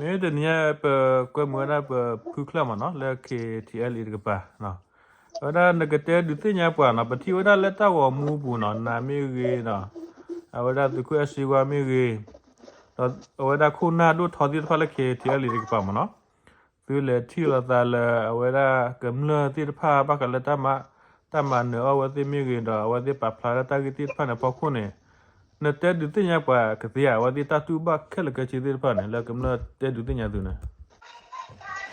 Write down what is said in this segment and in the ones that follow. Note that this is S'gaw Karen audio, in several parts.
မ့ၢ်တနံၤညါပကွဲမုာ်ဝဲဒၣ်ပဖုချၢၣ်မးနီၤ လၢ K T L A တကပၤ, အဝဲဒၣ်နကတဲဒုးသ့ၣ်ညါပှၤနီၤ ပထံၣ်ဝဲဒၣ်လၢတၢ်ဂီၤမူပူၤနီၤ နၤမ့ၢ်ဂ့ၤနီၤ, အဝဲဒၣ်သုးခိၣ်အဲၣ်စ့ဝါမ့ၢ်ဂ့ၤ, ဒီးအဝဲဒၣ်ခိၣ်နၢ်ဒိၣ်ထီသ့ၣ်တဖၣ်လၢ K T L A တကပၤမးနီၤ, သုလဲၤထံၣ်လိာ်သးလၢအဝဲဒၣ်ကမျၢၢ်သ့ၣ်တဖၣ် ဘၣ်ဃးလၢတၢ်မၤ တၢ်မၤနၢၤအီၣ်ဝဲသ့ၣ်မ့ၢ်ဂ့ၤဒီး အဝဲသ့ၣ်ပာ်ဖျါလၢတၢ်ဂ့ၢ်သ့ၣ်တဖၣ်န့ၣ်အဖီခိၣ်န့ၣ် နတဲဒုးသ့ၣ်ညါပှၤကသ့ဧါ အဝဲသ့ၣ်တၢ်တူၢ်ဘၣ်ခဲလၢာ်ခဲဆ့သ့ၣ်တဖၣ်န့ၣ် လၢကမျၢၢ်တဲဒုးသ့ၣ်ညါသုန့ၣ်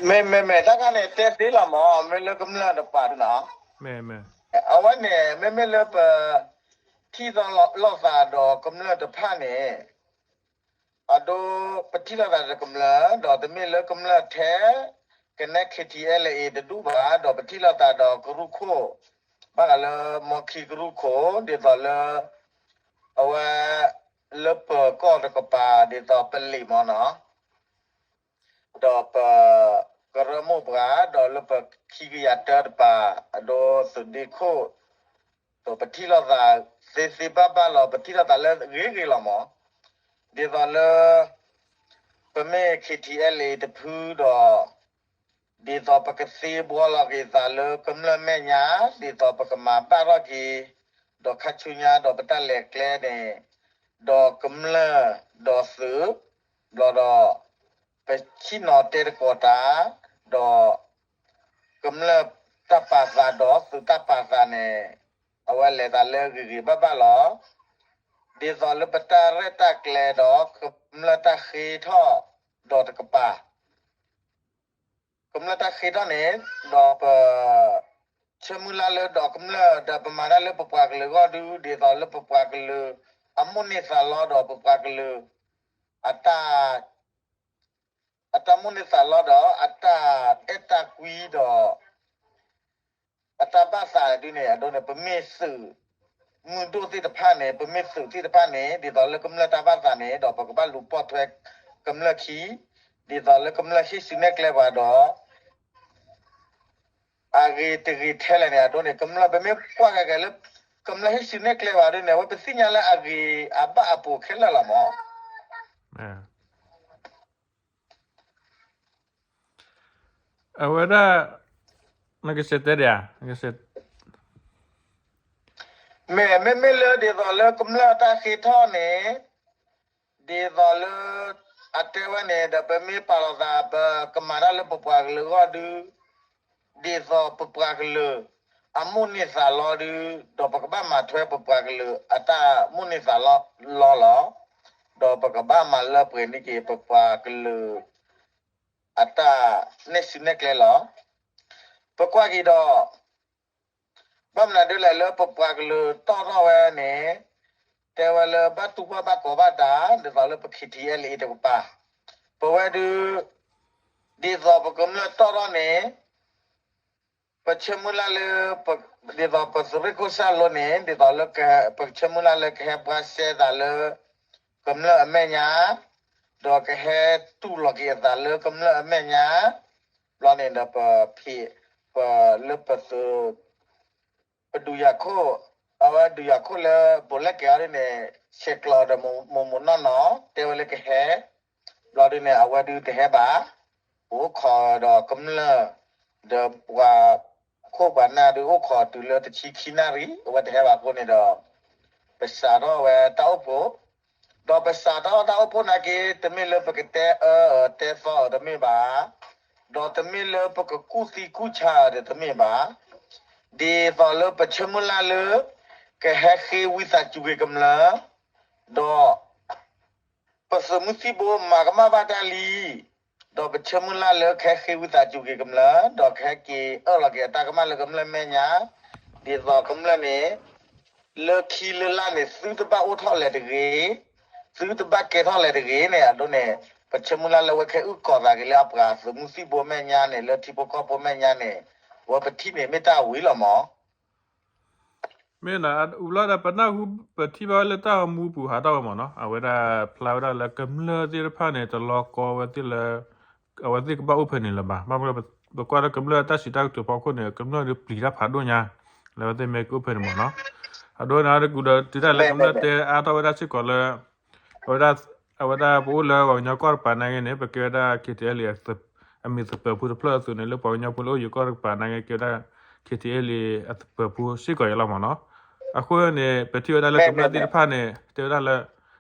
မ့မ့မ့ၢ်တၢ်ခါန့ၣ် တဲသ့လီၤမး မ့ၢ်လၢကမျၢၢ်တပၤဒုနီၤ, အဝဲန့ၣ် မ့မ့ၢ်လၢပ ထံၣ်လိာ်သးဒီးကမျၢၢ်တဖၣ်န့ၣ် အဒိ ပထံၣ်လိာ်သးဒီးကမျၢၢ် ဒီးတမ့ၢ်လၢကမျၢၢ်ထဲ ကနဲ K T L A တဒူၣ်ဘၣ် ဒီးပထံၣ်လိာ်သးဒီးကရူၢ်ခိၣ် ဘၣ်ဃးလၢမီခံကရူၢ်ခိၣ် ဒ်သိးလၢ အဝဲ လၢပၢၤကီၢ်တကပၤ ဒ်သိးပလံာ်မးနီၤ ဒီးပ ကရၢမိၢ်ပှၢ် ဒီးလၢပခံကယၤတၢတပၤ အဒိသုးဒ့ခိၣ် ဒီးပထံၣ်လိာ်သးသ့သ့ဘၣ်ဘၣ်လီၤ ပထံၣ်လိာ်သးလၢဂ့ၤဂ့ၤလီၤမး, ဒ်သိးလၢ ပမ့ၢ် K T L A တဖုဒီး ဒ်သိးပကသ့ဘှီလီၤက့ၤသးလၢကမျၢၢ်မဲာ်ညါ ဒ်သိးပကမၤဘၣ်ထီၣ်က့ၤ ဒီးခါဆူညါဒီးပတၢ်လဲၤကျဲန့ၣ် ဒီးကမျၢၢ်ဒီးသုး ဘျီဒီး ပဆ့ၣ်နီၤတဲသကိးတၢ် ဒီး ကမျၢၢ်တၢ်ပာ်သးဒီးသုးတၢ်ပာ်သးန့ၣ် အဝဲလဲၤသးလၢဂ့ၤဂ့ၤဘၣ်ဘၣ်လီၤ. ဒ်သိးလၢပတၢ်ရဲၣ်တၢ်ကျဲၤဒီးကမျၢၢ်တၢ်ဃ့ထီၣ်ဒီးတကပၤ ကမျၢၢ်တၢ်ဃ့ထီၣ်န့ၣ် ဒီးပ ဆၢမုၢ်လၢ်လၢဒီးကမျၢၢ်ဒီးပမၤတၢ်လၢပပှၤကလုာ်အဂီၢ်ဒု ဒ်သိးလၢပပှၤကလုာ် အမိၣ်န့ၢ်သးလီဒီးပပှၤကလုာ် အတၢ် အတၢ်မိၣ်န့ၢ်သးလီဒီး အတၢ်အဲၣ်တၢ်ကွံဒီး အတၢ်ဘၣ်သးဒုန့ၣ် အဒိန့ၣ် ပမ့ၢ်သုး မုၢ်ဒိၣ်သ့ၣ်တဖၣ်န့ၣ် ပမ့ၢ်သုးသ့ၣ်တဖၣ်န့ၣ် ဒ်သိးလၢကမျၢၢ်တၢ်ဘၣ်သးန့ၣ် ဒီးပကဘၣ်လူၤပိာ်ထွဲကမျၢၢ်ခံ ဒ်သိးလၢကမျၢၢ်ဟ့ၣ်စုနဲၣ်ကျဲပှၤဒီး အဂ့ၤတဂ့ၤထဲလဲၣ်န့ၣ် အဒိန့ၣ် ကမျၢၢ်ပမ့ၢ်ကွၢ်က့ၤက့ၤလၢ ကမျၢၢ်ဟ့ၣ်စုနဲၣ်ကျဲပှၤဒုန့ၣ် အဝဲပသ့ၣ်ညါလၢအဂ့ၤအဘၣ်အပူၤခဲလၢာ်လီၤမး. အဝဲဒၣ် နကစဲးတဲဒံးဧါ, မ့ၢ် မ့မ့ၢ်လၢဒ်သိးလၢကမျၢၢ်တၢ်ဃ့ထီၣ်န့ၣ် ဒ်သိးလၢ အတဲဝဲန့ၣ်ဒီး ပမ့ၢ်ပာ်လီၤသး ပကမၤတၢ်လၢပပှၤကလုာ်အဂီၢ်ဒု ဒ်သိးပပှၤကလုာ် အမိၣ်န့ၢ်သးလီဒု ဒီးပကဘၣ်မၤထွဲပပှၤကလုာ် အတၢ်မိၣ်န့ၢ်သးလီလီၤ. ဒီးပကဘၣ်မၤလၢပှဲၤန့ၢ်က့ၤပပှၤကလုာ် အတၢ်နဲၣ်စုနဲၣ်ကျဲလီၤ. ပကွၢ်က့ၤဒီး ဘၣ်မနုၤဒ်လဲၣ်လၢပပှၤကလုာ်တီၣ်ထီၣ်ဝဲန့ၣ် တဲဝဲလၢဘၣ်တူၢ်ဘၣ်ဘၣ်ကီဘၣ်တၢ် ဒ်သိးလၢပ K T L A တကပၤ ပဝဲဒု ဒ်သိးပကမျၢၢ်တီၣ်ထီၣ်န့ၣ် ပဆၢမုၢ်လၢ်လၢ ဒ်သိးပသုးရ့ၣ်ခိၣ်စၢ်လိန့ၣ် ဒ်သိးလၢ ပဆၢမုၢ်လၢ်လၢကဟဲဘှါစဲသးလၢ ကမျၢၢ်အမဲာ်ညါ ဒီးကဟဲတူၢ်လိာ်က့ၤအသးလၢကမျၢၢ်အမဲာ်ညါ ဘျီန့ၣ်ဒီးပဖံး ပလၢပသုး ပဒုးယၤခိၣ် အဝဲဒုးယၤခိၣ်လၢဘိးလဲၣ်ကဲၤအီၤဒ်န့ၣ် ဆဲးကျိးဒီးမိၢ်မိၢ်နီၢ်နီၢ် တဲဝဲလၢကဟဲ ဘျီဒ်န့ၣ် အဝဲဒုတဟဲဘၣ် ပအိၣ်ခိးဒီးကမျၢၢ် ဒီးပှၤခိၣ်ပှၤနၢ်ဒုအိၣ်ခိးတုၤလၢတဆံခံနၣ်ရံၣ် အဝဲတဟဲဘၣ်အဃိန့ၣ်ဒီး ပစးထီၣ်ဝဲတၢ်အိၣ်ဖှိၣ် ဒီးပစးထီၣ်တၢ်အိၣ်ဖှိၣ်နာ်က့ တမ့ၢ်လၢပကတဲအၢအၢတဲသီအၢတမ့ၢ်ဘၣ်, ဒီးတမ့ၢ်လၢပကကူၣ်သံကူၣ်ဆါအၢတမ့ၢ်ဘၣ်, ဒ်သိးလၢပဆၢမုၢ်လၢ်လၢ ကဟဲဃ့ဝံသးစူၤက့ၤကမျၢၢ်, ဒီး ပသုးမုၢ်သံၣ်ဘိမၤကမၣ်ဘၣ်တၢ်လံ, ဒီးပဆၢမုၢ်လၢ်လၢကဟဲဃ့ဝံသးစူၤက့ၤကမျၢၢ်, ဒီးကဟဲက့ၤအၢၣ်လီၤက့ၤအတၢ်ကမၣ်လၢကမျၢၢ်မဲာ်ညါ, ဒ်သိးကမျၢၢ်န့ၣ် လၢခံလၢလၢ်န့ၣ် သုတဘၣ်အိၣ်ထီၣ်လဲၣ်တဂ့ၤ, သုတဘၣ်ကဲထီၣ်လဲၣ်တဂ့ၤန့ၣ် အဒိန့ၣ် ပဆၢမုၢ်လၢ်လၢဝဲကဟဲအုၣ်ကီၤသးက့ၤလၢအပှၤသုးမုၢ်သံၣ်ဘိမဲာ်ညါန့ၣ် လၢထံဖိကီၢ်ဖိမဲာ်ညါန့ၣ် အဝဲပထံၣ်န့ၣ်မ့ၢ်တၢ်ဝံၤလီၤမး မ့ၢ်နီၤ, အဝံၤလီၤဒီး ပနၢ်ဟူ ပထံၣ်ဘၣ်ဝဲလၢတၢ်ဂီၤမူပူၤဟးထီၣ်ဝဲမ့ၢ်နီၤ, အဝဲဒၣ်ဖျါဝဲဒၣ်လၢကမျၢၢ်သ့ၣ်တဖၣ်န့ၣ် တလီၤကီဝဲသ့ၣ်လၢ အဝဲသ့ၣ်ကဘၣ်အိၣ်ဖဲန့ၣ်လၢၤဘၣ်. ဘၣ်မနုၤလဲၣ် ပကွၢ်ဒီးကမျၢၢ်တၢ်စံးတၢ်ကတိၤဖီခိၣ်န့ၣ် ကမျၢၢ်ဒုးပျံၤတၢ်ဖးဒိၣ်ညါ လၢအဝဲသ့ၣ်မ့ၢ်ကအိၣ်ဖဲန့ၣ်မ့ၢ်နီၤ. အဒိန့ၣ် အတကူဒီး တုၤဒၣ်လဲာ်ကမျၢၢ်တဲအါထီၣ်ဝဲဒၣ်စ့ၢ်ကီးလၢ အဝဲဒၣ် အဝဲဒၣ်ပအိၣ်လၢပှၤကညီကီၢ်တကပၤနာ်က့န့ၣ် ပကဲဝဲဒၣ် K T L A အမံၤသပၢၤဖိတဖျၢၣ်အသိးန့ၣ် လၢပှၤကညီဖိလၢအိၣ်ယံၤကီၢ်တကပၤနာ်က့ ကဲဝဲဒၣ် K T L A အသပၢၤဖိစ့ၢ်ကီးယလီၤမ့ၢ်နီၤ. အဃိန့ၣ် ပထံၣ်ဝဲဒၣ်လၢကမျၢၢ်သ့ၣ်တဖၣ်န့ၣ် တဲဝဲဒၣ်လၢ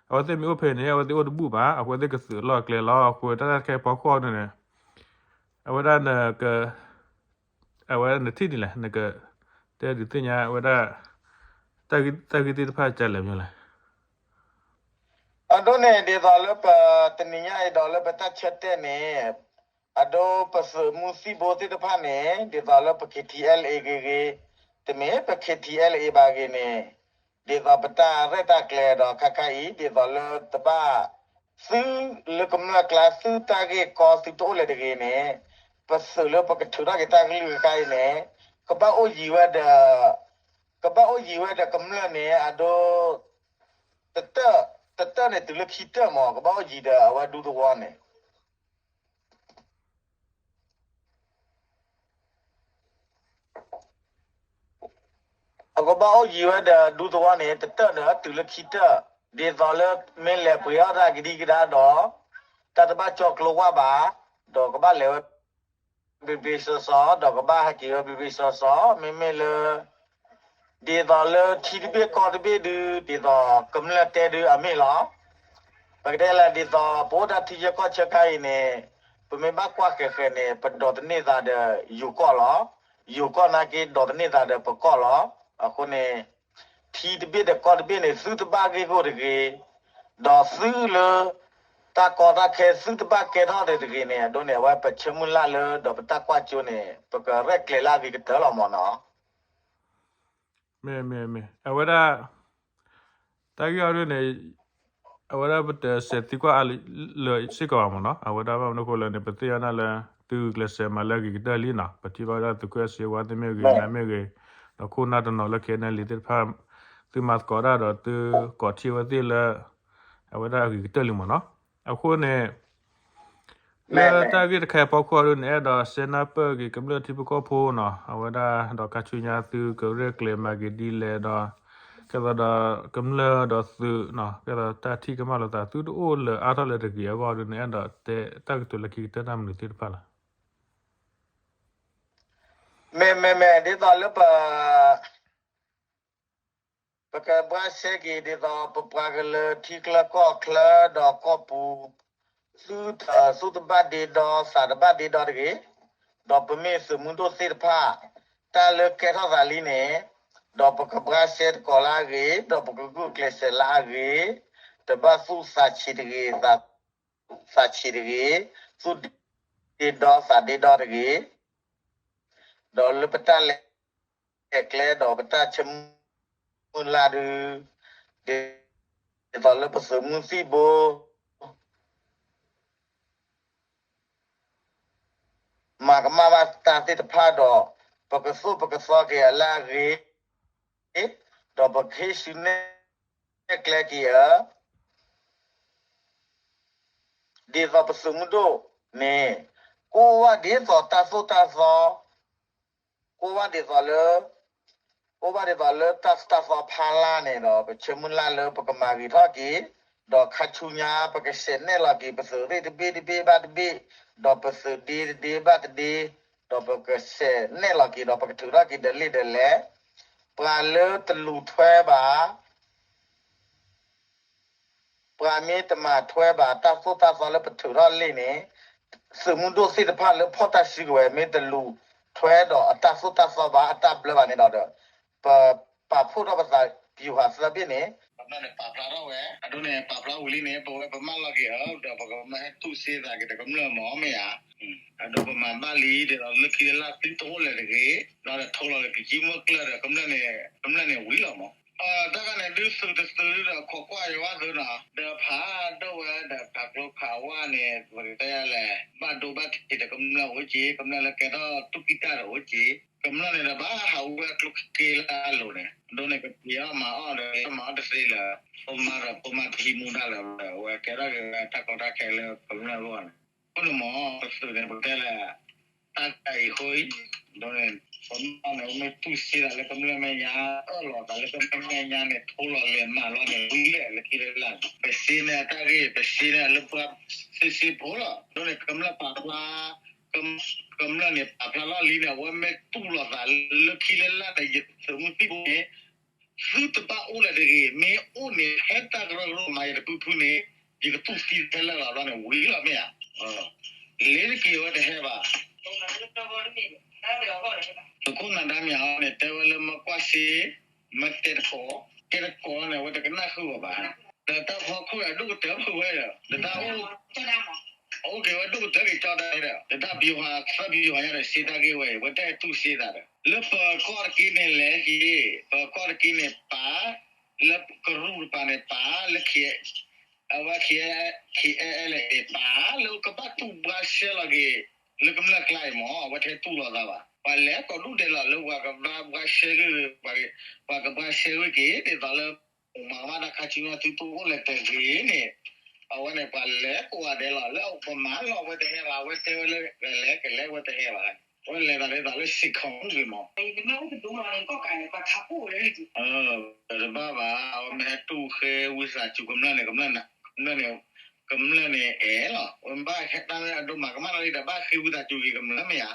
အဝဲသ့ၣ်မ့ၢ်အိၣ်ဖဲန့ၣ် အဝဲသ့ၣ်အိၣ်တဘူၣ်ဘၣ် အဃိသ့ၣ်ကသုးအလီၢ်အကျဲလီၤ. အဃိတၢ်တၢ်ခဲအံၤဖီခိၣ်ဒ်န့ၣ် အဝဲဒၣ်နက အဝဲဒၣ်နထံၣ်ဒ်လဲၣ် နက တဲဒုးသ့ၣ်ညါဝဲဒၣ် တၢ်ဂ့ၢ်သ့ၣ်တဖၣ်ကလဲၣ်မ့ၢ်လဲၣ်. အဒိန့ၣ် ဒ်သိးလၢပတနံၤညါအံၤဒီးလၢပတၢ်ဆၢတဲာ်န့ၣ် အဒိပသုးမုၢ်သံၣ်ဘိသ့ၣ်တဖၣ်န့ၣ် ဒ်သိးလၢပ K T L A ဂ့ၤဂ့ၤ, တမ့ၢ်ပ K T L A ဘၣ်ဂ့ၤန့ၣ် ဒ်သိးပတၢ်ရဲၣ်တၢ်ကျဲၤဒီးခါခါအံၤ ဒ်သိးလၢတဘၣ် သုလၢကမျၢၢ်ကျါ သုတၢ်ဂ့ၢ်ကီသုတအိၣ်လၢၤတဂ့ၤန့ၣ် ပသုးလၢပကထုးထီၣ်က့ၤတၢ်ကလုၢ်ကခါအံၤန့ၣ် ကဘၣ်အိၣ်ယံၤဝဲဒီး ကဘၣ်အိၣ်ယံၤဝဲဒီးကမျၢၢ်န့ၣ် အဒိ တတၢၢ် တတၢၢ်န့ၣ်တုၤလၢခံတၢၢ်မး ကဘၣ်အိၣ်ယံၤဒီးအဝဲဒူသဝီန့ၣ် အကဘၣ်အိၣ်ယံၤဝဲဒီးဒူသဝီန့ၣ် တတၢၢ်ဒီးတုၤလၢခံတၢၢ်, ဒ်သိးလၢမ့ၢ်လဲၤပှ့ၤအီၣ်တၢ်ကဒံကဒါဒီး တၢ်တဘၣ်ကၠီကျိဝၢ်ဘၣ်, ဒီးကဘၣ်လဲၤဝဲ ဘ့ဘ့စီစီ ဒီးကဘၣ်ဟဲက့ၤဝဲဘ့ဘ့စီစီ မ့မ့ၢ်လၢ ဒ်သိးလၢထံတဘ့ၣ်ကီၢ်တဘ့ၣ်ဒု ဒ်သိးကမျၢၢ်တဲဒုအမ့ၢ်လီၤ. ပကတဲလၢဒ်သိးပအိၣ်တၢ်ထံဆၢကီၢ်ဆၢခါအံၤန့ၣ် ပမ့ၢ်ဘၣ်ကွၢ်ဃဲၤဃဲၤန့ၣ် ပဒိးသန့ၤသးဒီးယိၤကီၢ်လီၤ. ယိၤကီၢ်နာ်က့ဒိးသန့ၤသးဒီးပကီၢ်လီၤ. အဃိန့ၣ် ထံတဘ့ၣ်ဒီးကီၢ်တဘ့ၣ်န့ၣ် သုတဘၣ်ဂ့ၢ်ဂီၢ်တဂ့ၤ, ဒီးသုလၢ တၢ်ကီတၢ်ခဲသုတဘၣ်ကဲထီၣ်တဂ့ၤန့ၣ် အဒိန့ၣ် အဝဲပဆၢမုၢ်လၢ်လၢဒီးပတၢ်ကွၢ်ကၠိန့ၣ် ပကရဲၣ်ကျဲၤလၢအဂ့ၤကတၢၢ်လီၤမ့ၢ်နီၤ. မ့ၢ်မ့ၢ်မ့ၢ် အဝဲဒၣ် တၢ်ဂ့ၢ်အီၤဒ်န့ၣ် အဝဲဒၣ်ပတစဲးသံကွၢ်အါလၢစ့ၢ်ကီးဘၣ်မ့ၢ်နီၤ. အဝဲဒၣ်ဘၣ်မနုၤအဃိလဲၣ်န့ၣ် ပသ့ၣ်ညါဒၣ်လၢ သုဂုာ်ကျဲးစၢးမၤလၢအဂ့ၤကတၢၢ်လံနီၤ. ပထံၣ်ဘၣ်ဝဲဒၣ်သုးခိၣ်အဲၣ်စ့ဝါသ့ၣ်မ့ၢ်ဂ့ၤ နၤမ့ၢ်ဂ့ၤ, ဒီးခိၣ်နၢ်တနီၤလၢ K N L A သ့ၣ်တဖၣ် သုမၤသကိးတၢ်ဒီးသုကိးထံၣ်ဝဲသ့ၣ်လၢ အဝဲဒၣ်အဂ့ၤကတၢၢ်လံမ့ၢ်နီၤ. အဃိန့ၣ် လၢတၢ်ဂ့ၢ်တခါအံၤအဖီခိၣ်ဒ်န့ၣ် အဲၣ်ဒိးစဲနၢ်ပၢၢ်က့ၤကမျၢၢ်ထံဖိကီၢ်ဖိနီၤ, အဝဲဒၣ်ဒီးခါဆူညါသုကရဲၣ်ကျဲၤမၤက့ၤဒ်လဲၣ်ဒီး ကဲသိးဒီးကမျၢၢ်ဒီးသုးနီၤ ကဲသိးတၢ်ထံၣ်ကမၣ်လိာ်သး သုတအိၣ်လၢအါထီၣ်လၢၤတဂ့ၤအဂီၢ်ဒ်န့ၣ် အဲၣ်ဒိးတဲတၢ်ကတိၤလၢခံကတၢၢ်တၢ်မနုၤသ့ၣ်တဖၣ်လဲၣ်. မ့မ့မ့ၢ်ဒ်သိးလၢပ ပကဘှါရှဲက့ၤဒ်သိးပပှၤကလုာ်ထံချၢကီၢ်ချၢဒီးကီၢ်ပူၤ သူၣ်တဘၣ်ဒ့ဒီ သးတဘၣ်ဒ့ဒီတဂ့ၤ, ဒီးပမ့ၢ်သုးမုၢ်ဒိၣ်သ့ၣ်တဖၣ် တၢ်လၢကဲထီၣ်သးလံန့ၣ် ဒီးပကဘှါရှဲသကိးလၢအဂ့ၤ, ဒီးပကဂုာ်ကျဲးစၢးလၢအဂ့ၤ, တဘၣ်သူၣ်သးဆံးတဂ့ၤ, သးဆံးတဂ့ၤ, သူၣ်ဒ့ဒီသးဒ့ဒီတဂ့ၤ, ဒီးလၢပတၢ်လဲၤ ကျဲဒီးပတၢ်ဆၢမုၢ်လၢ်ဒု ဒ်သိးလၢပသုးမုၢ်သံၣ်ဘိ မၤကမၣ်ဘၣ်တၢ်သ့ၣ်တဖၣ်ဒီး ပကသိၣ်ပကသီက့ၤအလၢအဂ့ၤ, ဒီးပကဟ့ၣ်ဆူနဲၣ်ကျဲက့ၤအ ဒ်သိးပသုးမုၢ်ဒိၣ်န့ၣ် ကိးဝဲဒ်သိးတၢ်သိၣ်တၢ်သီ, ကိးဝဲဒ်သိးလၢ ကိးဝဲဒ်သိးလၢတၢ်သိၣ်တၢ်သီဖးလၢ်န့ၣ်ဒီး ပဆၢမုၢ်လၢ်လၢပကမၤဂ့ၤထီၣ်က့ၤ, ဒီးခါဆူညါပကဆဲးနဲၣ်လီၤက့ၤ ပသုးရ့ၣ်တဘ့ၣ်တဘ့ၣ်ဘၣ်တဘ့ၣ်, ဒီးပသုးဒ့တဒ့ဘၣ်တဒ့, ဒီးပကဆဲးနဲၣ်လီၤက့ၤ ဒီးပကထုးထီၣ်က့ၤဒီးလ့ၣ်ဒီးလဲၣ်, ပှၤလၢတလူၤထွဲဘၣ် ပှၤမ့ၢ်တမၤထွဲဘၣ်တၢ်သိၣ်တၢ်သီလၢပထုးထီၣ်လ့ၣ်န့ၣ်, သုးမုၢ်ဒိၣ်သ့ၣ်တဖၣ်လၢဖီၣ်တၢ်စုကဝဲၤ မ့ၢ်တလူၤထွဲဒီးအတၢ်သိၣ်တၢ်သီဘၣ်အတၢ်ဘျၢဘၣ်န့ၣ်ဒီး ပပာ်ဖှိၣ်ထီၣ်ပသး ပယူၤဟးသၢဘ့ၣ်န့ၣ် ပာ်ဖျါထီၣ်ဝဲ, အဒိန့ၣ် ပာ်ဖျါဝံၤလံန့ၣ် ပဝဲပမၢလီၤက့ၤအီၤ ဒီးပကမၢဟဲတူၢ်စ့သးက့ၤဒီးကမျၢၢ်မ့ၢ်မ့ၢ်ဧါ, အဒိပမၤဘၣ်လံ ဒ်သိးလၢခံလၢ်လၢ်သုတအိၣ်လၢၤတဂ့ၤ, ဒီးထိးလီၤလၢကကံမုၢ်ကျၢၢ်ဒီးကမျၢၢ်န့ၣ် ကမျၢၢ်န့ၣ်ဝံၤလီၤမး တၢ်ခါန့ၣ် ဒုးသုးတသုးဒီးခိးကွၢ်ယဝဲသုးနီၤ ဒီးဖးဒိၣ်ဝဲဒီးဖးကျိဖးဝါန့ၣ် ပကတဲလဲၣ် ဘၣ်ဒိဘၣ်ထံးဒီးကမျၢၢ်အိၣ်က့ၤ ကမျၢၢ်လၢကဲထီၣ်သူၣ်ကံၢ်တၢ်ဒီးအိၣ်က့ၤ ကမျၢၢ်န့ၣ်ဒီးဘၣ်ဟးဝဲကျိက့လၢအလိၤန့ၣ် ဒိန့ၣ် ကပျံၤအီၣ်မၤအီၣ်ဒီးမၤအီၣ်တသ့လၢၤ ဖိမါဒီးဖိမါတဟံးမူဒါလၢၤ အဝဲကဲထီၣ်က့ၤဝဲတၢ်ကီတၢ်ခဲလၢကမျၢၢ်အဂီၢ်န့ၣ် အဃိန့ၣ်မး ပသုးန့ၣ် ပကတဲလဲၣ် တၢ်အံၤဃိအံၤ ဒီးန့ၣ် ပမ့ၢ်န့ၣ် မ့ၢ်တူၢ်စ့သးလၢကမျၢၢ်မဲာ်ညါ အၢၣ်လီၤသးလၢကမျၢၢ်မဲာ်ညါန့ၣ် ထိလီၤလဲၤမးလီၤန့ၣ် ဝံၤလၢလၢခံလၢလၢ်န့ၣ် ပစ့န့ၢ်အတၢ်ဂ့ၢ် ပစ့န့ၢ်လၢပှၤစ့စ့ဖိလီၤ. ဒီးန့ၣ် ကမျၢၢ်ပာ်ဖျါ ကမျၢၢ်န့ၣ် ပာ်ဖျါလီၢ်လံန့ၣ် အဝဲမ့ၢ်တူၢ်လိာ်သးလၢခံလၢလၢ်န့ၣ် ယသုးမုၢ်သံၣ်ဘိန့ၣ် သုတဘၣ်အိၣ်လၢၤတဂ့ၤ, မ့ၢ်အိၣ်န့ၣ် ဖဲတၢ်ကရၢကရိမၤယတဖုဖုန့ၣ် ယကတူၢ်သံထဲလၢာ်လီၤဘျီန့ၣ် ဝံၤလီၤမ့ၢ်ဧါ. လ့ၤတက့ၤဝဲတဟဲဘၣ်. သုးခိၣ်နၤဒါမၠးအီၤန့ၣ် တဲဝဲလၢမ့ၢ်ကွၢ်စ့ မ့ၢ်တဲတကိး, တဲတကိးန့ၣ် အဝဲတကနၣ်ဃုာ်အီၤဘၣ်. ဒီးတၢ်ဖီခိၣ်အဒိၣ်ကတၢၢ်ဖုဝဲဒီး ဒီးတၢ်အိၣ် အိၣ်က့ၤဝဲဒိၣ်ကတၢၢ်က့ၤကၠီတၢ်ဒီး ဒီးတၢ်ဘံဟးသၢဘံဟးညါဒီး စ့တၢ်ဂ့ၢ်ဝဲအံၤ ဝဲတၢ်ဟဲတူၢ်စ့သးဒီး လၢပၢၤကီၢ်တက့ၢ်န့ၣ်လဲၤက့ၤ, ပၢၤကီၢ်တက့ၢ်န့ၣ်ပာ်, လၢကရူၢ်တပၤန့ၣ်ပာ်, လၢ အဝဲ ခံအဲၣ်အဲၣ်လဲၣ်န့ၣ်ပာ်, လၢကဘၣ်တူၢ်ဘှါရှဲလီၤက့ၤ လၢကမျၢၢ်ကျါအံၤမ့ၢ် အဝဲတဟဲတူၢ်လိာ်သးဘၣ်. ပှၤလဲၤကိးဒူၣ်ဒဲးလီၤလၢပှၤကဘၣ်ဘှါရှဲဂ့ၢ်, ပှၤကဘှါရှဲဂ့ၢ်က့ၤ ဒ်သိးလၢ အိၣ်မၤကမၣ်တၢ်ခါဆူညါသုတအိၣ်လၢၤတဂ့ၤန့ၣ်, အဝဲန့ၣ်ပှၤလဲၤကိးဂၤဒဲးလီၤ လၢပမၤလီၤအဝဲတဟဲဘၣ်, အဝဲတဲဝဲလၢကလဲၤကလဲၤအဝဲတဟဲဘၣ်, အဝဲလဲၤသးဒ်သိးလၢစ့ၢ်ကီးမုၢ်ဂ့ၤမး တဘၣ်ဘၣ်, အဝဲမ့ၢ်ဟဲတူၢ်ဃ့ဝံသးစူၤကမျၢၢ်န့ၣ်, ကမျၢၢ်န့ၣ်, ကမျၢၢ်န့ၣ်အဲၣ်လီၤ, အဝဲဘၣ်ဟဲတၢ်လၢအဒိမၤကမၣ်လီၤလံဒီး ဘၣ်ဃ့ဝံသးစူၤက့ၤကမျၢၢ်မ့ၢ်ဧါ.